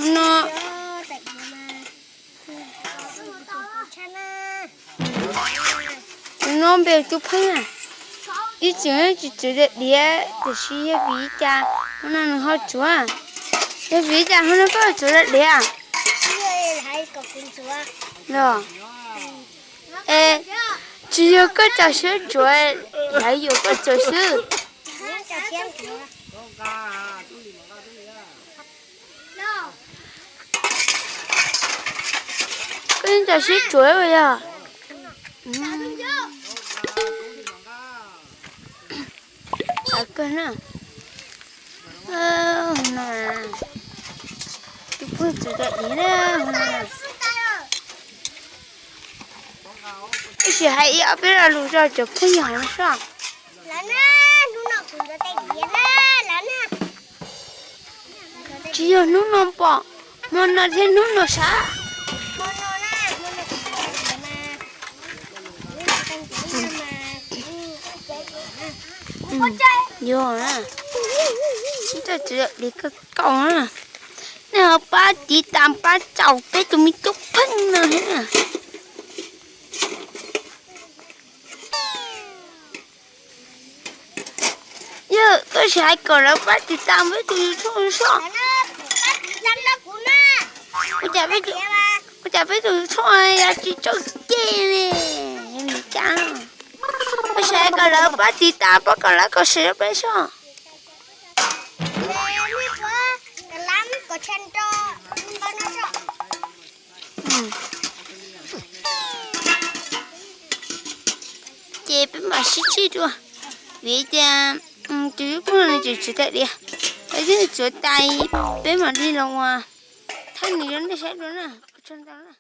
No, tus no npe ua Tub Pheej na. Ib txwm tsis txuav diav tiam sis yog vim li cas hnub no nws ho txuav? Yog vim li cas hnub no koj txuav diav? Los, es tsis yog koj txaus siab txuav, lawv yuam koj txuav xwb. Koj yeej txaus siab txuav ua yog. Kawg na. No, tus phooj txwv daim diav na. Tab sis hais ib ob peb lo lus rau cov phooj ywg hauv no soj. Tsis yog hnub no pom, hmo no thiab hnub no sav. Yog na, ib co txwv daim diav kawg nkaus na. Nej ho pab tiv tas pab tsaum peb tus me Tub Pheej no thiab na. Yog koj sim hais kom lawv pab tiv tas peb tus YouTube soj. Ua cas peb tus YouTube yog tsis tsaug ceg li, yog li cas? Koj sim hais kom lawv pab tiv tas pab kom lawv kom sev rau peb soj. Ces peb mam sib tsib dua, vim tias tus YouTube no nws tseem txwv daim diav, peb twb txuav tas peb mam li los ua thaij nws rau nej saib dua na. Ua tsaug ntau na.